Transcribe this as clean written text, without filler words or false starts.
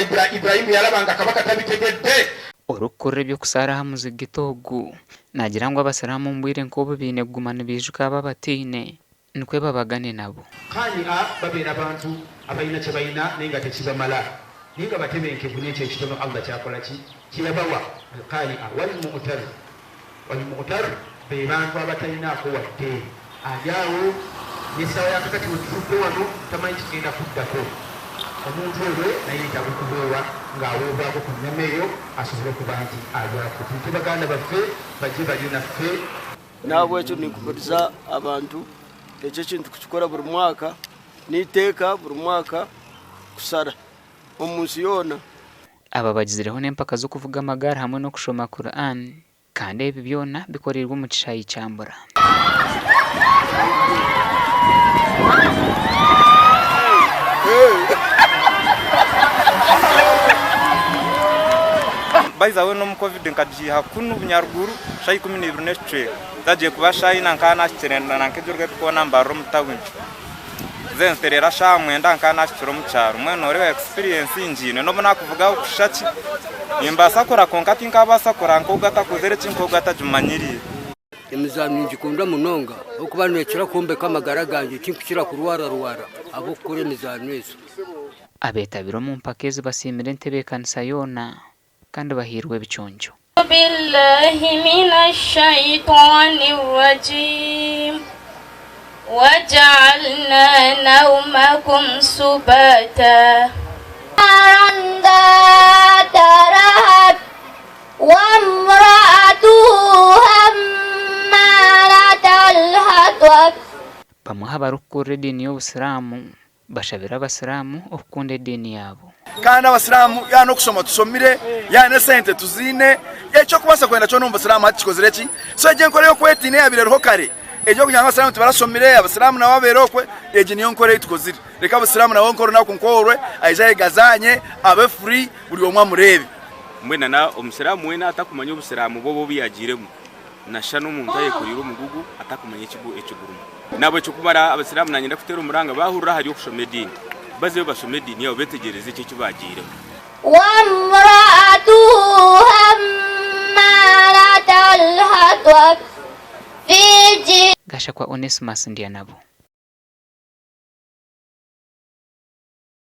nga Ibulayimu yalaba nga kabaka tabitegedde. Orikukurira eby'okusaara aha muzigiti ogu naagira ngu abasiraamu omu bwire nk'obu baine kuguma nibaijuka abo abataine nikwo babagane nabo. Qani'a babeera bantu abalina kyebalina naye nga tekibamala naye nga batebenkevu nekyo ekitono Allah kyakola ki? Kyeyabawa. Al-Qani'a wal-mu'tar Wal-mu'tar be bantu abatalinaako wadde. Ali awo n'essaawa ya kakati wetutudde wano tamanyi kigenda kuddako. Omuntu oyo naye yetaaga okubeewa ng'aweebwako ku nnyama eyo asobole okuba nti alyako. Tuyite baganda baffe bajje balye naffe. N'ahabw'ekyo ninkubiriza abantu ekyo ekintu kukikora buri mwaka, n'eiteeka buri mwaka kushara omu nsi yoona. Aba bagizireho n'empaka z'okuvuga amagaari hamwe n'okushoma Quran kandi ebi byona bikoreirwe omu kishaayi kya Mbura. By the way n'omu covid nkagiiha kunu Bunyaruguru shaaha 12 n'ekicweka zagiye kuba shaaha ina nkaba nahikire nanka egyo erikukoona mbarira omu tawuni. Nze ntereera shaaha mwenda nkaba naahikire omu kyaro. Mbwenu nooreeba experience ngiine. N'obu naakuvugaho kushusha ki, nimbaasa kurira kwonka tinkaabaasa kurira nk'ogu atakuzire ki, nk'ogu atagimanyiriire. Emizaano ningikunda munonga ahabw'okuba neekira kwombeka amagara gangye, tinkukira kurwararwara ahabw'okukora emizaano ezo. Abeetabire omu mpaka ezi basiimire entebeekanisa yoona kandi bahairwe ebiconco. Bamwe aha barikukurira ediini y'obusiraamu Bashabire Abasiraamu okukunda ediini yaabo. Kandi Abasiraamu yaaba n'okushoma tushomire, yaaba n'esente tuziine, eky'okubaasa kwenda kyona omu Busiraamu hati kikozire ki? So egyo enkora ey'okwetiina eyaabaire eriho kare, egyo ey'okugira ngu Abasiraamu tibarashomire, Abasiraamu nabo babeere okwe, egi niyo nkora ei tukozire. Reka Abasiraamu nabo nk'orunaku nk'orwe aije ayegazaanye, abe free, buri omwe amureebe. Mbwenu na Omusiraamu weena atakumanya Obusiraamu bwe obu yaagiiremu, Nashushana n'omuntu ayekoreire omugugu atakumanya ekigurimu. Nahabwekyo kumara abasiraamu nanyenda kuteera omuranga bahurira ahari okushoma ediini, bazeyo bashome ediini yaabo betegyereze eki eki bagiiremu. Gashakwa Onesmus Ndyanabo.